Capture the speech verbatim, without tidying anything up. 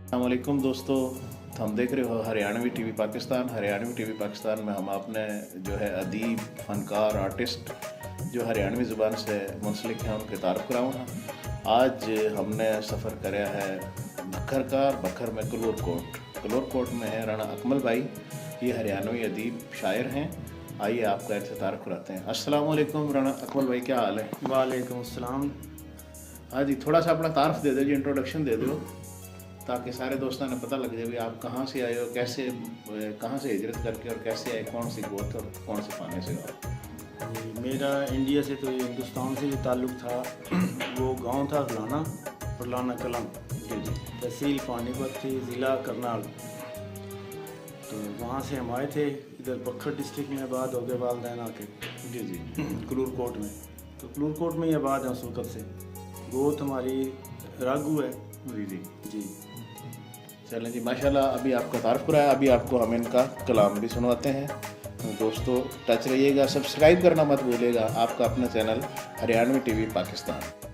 अस्सलाम वालेकुम दोस्तों, हम देख रहे हो हरियाणवी टीवी पाकिस्तान। हरियाणवी टीवी पाकिस्तान में हम आपने जो है अदीब, फनकार, आर्टिस्ट जो हरियाणवी ज़ुबान से मुंसलिक हैं, उनके तारफ कराऊँ हाँ। आज हमने सफ़र करया है भक्खर का, भक्खर में कलूर कोट। कलूर कोट में है राणा अकमल भाई, ये हरियाणवी अदीब शायर हैं। आइए आपका इनसे तारफ कराते हैं। अस्सलाम वालेकुम राणा अकमल भाई, क्या हाल है? वालेकुम अस्सलाम। हाँ जी, थोड़ा सा अपना तारफ दे दो जी, इंट्रोडक्शन दे दो, ताकि सारे दोस्तों ने पता लग जाए भी आप कहाँ से आए हो, कैसे, अ, कहाँ से हिजरत करके और कैसे आए, कौन सी गोत और कौन से खाने से हो आप? जी, मेरा इंडिया से तो ये हिंदुस्तान से भी ताल्लुक था। वो गांव था फलाना, फलाना कलम, जी जी। तहसील पानीपत थी, ज़िला करनाल। तो वहाँ से हम आए थे इधर बखर डिस्ट्रिक्ट में, आबाद हो गए वालदैन आके जी जी। कलूर कोट में। तो कलूर कोट में ही आबाद हैं उस वक्त से। गोत हमारी रागू है। जी जी। जी। चलें जी, माशाल्लाह, अभी आपका तारफ कराया, अभी आपको हम इनका कलाम भी सुनवाते हैं। दोस्तों, टच रहिएगा, सब्सक्राइब करना मत भूलिएगा, आपका अपना चैनल हरियाणवी टीवी पाकिस्तान।